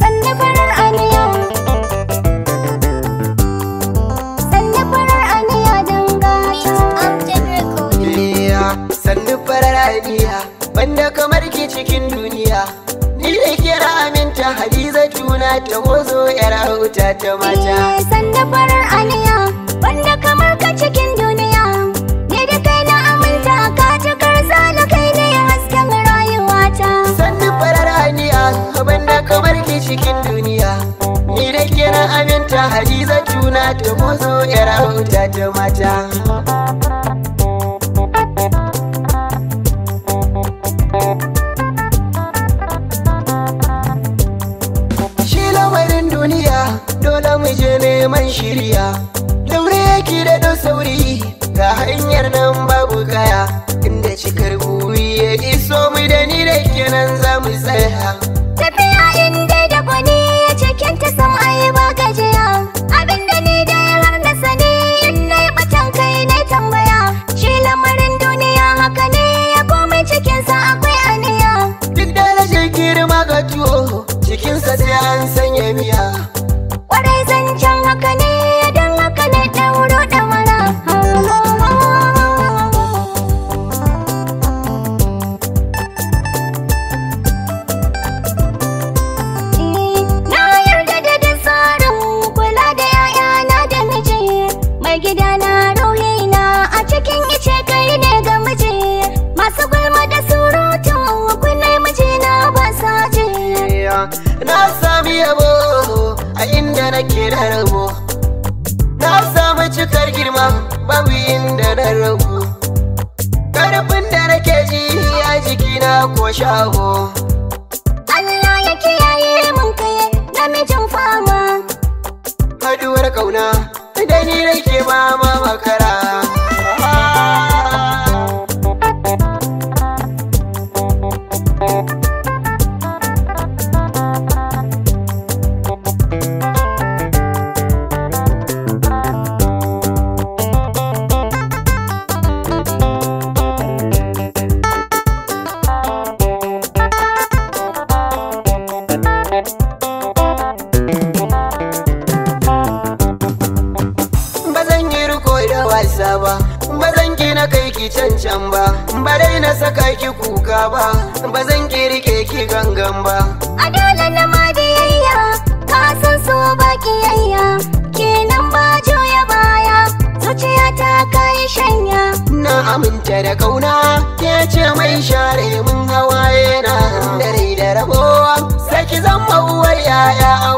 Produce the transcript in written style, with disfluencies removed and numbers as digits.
Sannu farar aniya, sannu farar aniya dangata. Sannu farar aniya, banda kamar ki cikin duniya. Ni da kira aminta Hadiza tuna ta gozo yar auta ta mata. Sannu farar aniya, banda kamar ka cikin duniya. Ni da kai na aminta ka cikar zala kai ne hasken rayuwata. Sannu farar aniya, banda kamar ki cikin duniya. Ni da kira aminta Hadiza tuna ta gozo yar auta ta mata. Shi lamarin duniya dole mu je neman shirya. Daure yake da ɗau sauri ga hanyar nan babu kaya. Inda cikar buri ya iso mu da ni da kenan za mu tsaya. Tafiya inda da gwani cikin ta sam ai ba gajiya. Abinda ni da har na sani in na yi batan kai na tambaya. Shi lamarin duniya haka ne ya komai cikinsa akwai aniya. Duk da rashin girma ga tuwo cikinsa sai an sanya miya. Kwarai zancen haka ne don haka ne ɗauro ɗamara. Na yarda da duk tsarin kula da 'ya'yana da miji. Mai gidana ruhina a cikin ice kai ne ga miji. Masu gulma da surutu kunne mijina ba sa ji. Na sami yabo a inda nake da rabo. Na sami cikar girma babu inda na rabu. Karfin da nake ji a jikina ko shago. Allah ya kiyaye mun kai namijin fama. Haduwar kauna da ni nake ba ma makara. Ba zan yi riko da wasa ba, ba zan gina kai ki cancan ba, ba dai na saka ki kuka ba, ba zan ki rike ki gangan ba. A dole na ma biyayya, ka san so ba kiyayya, kenan ba juya baya, zuciya ta kai shanya. Na aminta da kauna, ke ce mai share mun hawaye na da rai da rabowa, sai ki zama uwar yaya a